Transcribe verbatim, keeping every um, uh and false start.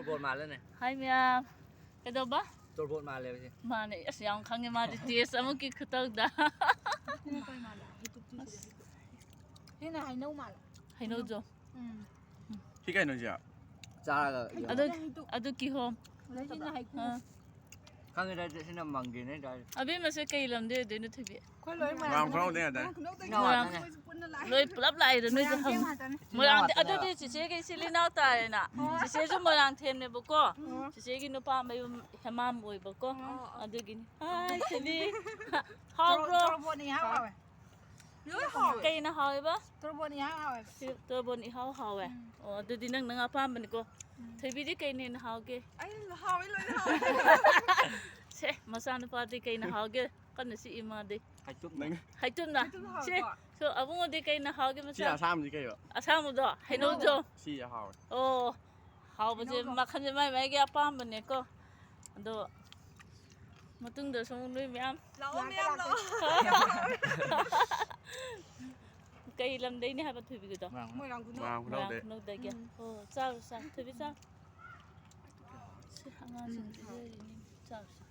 ꯇꯣꯔꯕꯣꯠ ꯃꯥꯜꯂꯦꯅꯦ꯫ ꯍꯥꯏ ꯃꯌꯥꯝ꯫ ꯀꯩꯗꯧꯕ? ꯇꯣꯔꯕꯣꯠ ꯃꯥꯜꯂꯦꯕ ꯁꯤ꯫ ꯃꯥꯅꯦ꯫ ꯑꯁ, ꯌꯥꯝ ꯈꯪꯉꯦ ꯃꯥꯗꯤ, ꯇꯦꯁ ꯑꯃꯒꯤ ꯈꯨꯇꯧꯗ꯫ ꯁꯤꯅ ꯍꯩꯅꯧ ꯃꯥꯜꯂꯦ꯫ ꯍꯩꯅꯧꯖꯣ꯫ ꯎꯝ꯫ ꯁꯤ ꯀꯩꯅꯣ ꯁꯤ? ꯆꯥꯔꯒ ꯑꯗꯨ, ꯍꯩꯅꯧ꯫ ꯑꯗꯨ ꯀꯤꯍꯣꯝ꯫ ꯑꯗꯩ ꯁꯤꯅ ꯍꯩꯀ꯭ꯔꯨ꯫ ꯑꯥ꯫ ꯈꯪꯉꯦꯗ, ꯁꯤꯅ ꯃꯪꯒꯦꯅꯦ ꯆꯥꯔꯤꯁꯦ꯫ ꯑꯕꯦꯝꯃꯁꯦ ꯀꯩ ꯂꯝꯗꯩ ꯑꯣꯏꯗꯣꯏꯅꯣ, ꯊꯣꯏꯕꯤ? ꯑꯩꯈꯣꯏ ꯂꯣꯏ ꯃꯣꯏꯔꯥꯡ ꯈꯨꯅꯧꯗꯩ ꯉꯥꯛꯇꯅꯦ꯫ ꯃꯣꯏꯔꯥꯡ ꯈꯨꯅꯧꯗꯩ ꯏꯅꯥꯎ ꯉꯥꯛꯇꯅꯦ꯫ ꯉꯥꯛꯇꯅꯦ꯫ ꯃꯣꯏꯁꯨ ꯄꯨꯟꯅ ꯂꯥꯛꯑꯦ꯫ ꯂꯣꯏ ꯄꯨꯂꯞ ꯂꯥꯛꯏꯔꯣ ꯅꯣꯏꯁꯦ? ꯃꯣꯏꯔꯥꯡ ꯍꯝ-, ꯃꯆꯥ ꯉꯥꯛꯇꯅꯦ꯫ ꯑꯗꯨꯗꯤ ꯆꯤꯆꯦꯒꯤ ꯏꯆꯤꯜ ꯏꯅꯥꯎ ꯇꯥꯔꯦꯅ꯫ ꯍꯣꯏ꯫ ꯆꯤꯆꯦꯁꯨ ꯃꯣꯏꯔꯥꯡ ꯊꯦꯝꯅꯦꯕꯀꯣ꯫ ꯑꯣ꯫ ꯆꯤꯆꯦꯒꯤ ꯅꯨꯄꯥ ꯃꯌꯨꯝ ꯍꯦꯃꯥꯝ ꯑꯣꯏꯕꯀꯣ꯫ ꯑꯣ꯫ ꯑꯗꯨꯒꯤꯅꯤ꯫ ꯍꯥꯏ, ꯊꯣꯏꯕꯤ꯫ ꯍꯥꯎꯕ꯭ꯔꯣ? ꯇꯣꯔꯣ-, ꯇꯣꯔꯣꯕꯣꯠꯅ ꯏꯍꯥꯎ ꯍꯥꯎꯋꯦ꯫ ꯂꯣꯏ ꯍꯥꯎꯋꯦ꯫ ꯀꯩꯅ ꯍꯥꯎꯋꯦꯕ? ꯇꯣꯔꯣꯕꯣꯠꯅ ꯏꯍꯥꯎ ꯍꯥꯎꯋꯦꯕ꯫ ꯁꯤ ꯇꯣꯔꯣꯕꯣꯠꯅ ꯏꯍꯥꯎ ꯍꯥꯎꯋꯦ꯫ ꯎꯝ꯫ ꯑꯣ, ꯑꯗꯨꯗꯤ ꯅꯪ, ꯅꯪ ꯑꯄꯥꯝꯕꯅꯤꯀꯣ꯫ ꯎꯝ꯫ ꯊꯣꯏꯕꯤꯗꯤ ꯀꯩꯅ ꯍꯦꯟꯅ ꯍꯥꯎꯒꯦ? ꯑꯩ ꯍꯥꯎꯋꯦ, ꯂꯣꯏꯅ ꯍꯥꯎꯋꯦ꯫ ꯁꯦ, ꯃꯆꯥꯅꯨꯄꯥꯗꯤ ꯀꯩꯅ ꯍꯥꯎꯒꯦ? ꯀꯟꯅ ꯆꯤꯛꯏ ꯃꯥꯗꯤ꯫ ꯍꯩꯇꯨꯞꯅ꯫ ꯅꯪ ꯍꯩꯇꯨꯞꯅ? ꯍꯩꯇꯨꯞꯅ ꯁꯦ, ꯍꯥꯎꯕ꯭ꯔꯣ? ꯁꯣ, ꯑꯕꯨꯡꯉꯣꯗꯤ ꯀꯩꯅ ꯍꯥꯎꯒꯦ ꯁꯤ ꯃꯆꯥ? ꯑꯁꯥꯡꯕꯁꯤ ꯀꯩꯕ? ꯑꯁꯥꯡꯕꯗꯣ? ꯍꯩꯅꯧꯗꯣ? ꯁꯤ ꯍꯥꯎꯋꯦ꯫ ꯑꯣ, ꯍꯥꯎꯕꯁꯦ ꯍꯩꯅꯧꯗꯣ꯫ ꯃꯈꯜꯁꯦ ꯃꯥꯏ ꯃꯥꯏꯒꯤ ꯑꯄꯥꯝꯕꯅꯦꯀꯣ꯫ ꯑꯗꯣ ꯃꯇꯨꯡꯗꯁꯨ ꯑꯃꯨꯛ ꯅꯣꯏ ꯃꯌꯥꯝ ꯂꯥꯛꯑꯣ, ꯂꯥꯛꯀꯦ, ꯃꯌꯥꯝ ꯂꯥꯛꯀꯦ꯫ ꯂꯥꯛꯑꯣ꯫ ꯀꯩ ꯂꯝꯗꯩꯅꯦ ꯍꯥꯏꯕ ꯊꯣꯏꯕꯤꯒꯤꯗꯣ? ꯃꯣꯏꯔꯥꯡ ꯈꯨꯅꯧ꯫ ꯃꯣꯏꯔꯥꯡ ꯈꯨꯅꯧꯗꯩ꯫ ꯃꯣꯏꯔꯥꯡ ꯈꯨꯅꯧꯗꯩ꯫ ꯎꯝ꯫ ꯑꯣ, ꯆꯥꯔꯨ, ꯆꯥꯔꯨ꯫ ꯊꯣꯏꯕꯤ ꯆꯥꯔꯨ꯫ ꯁꯤ ꯑꯉꯥꯡꯁꯤꯡꯁꯦ ꯂꯩꯔꯤꯅꯤ꯫ ꯆꯥꯔꯨ, ꯆꯥꯔꯨ꯫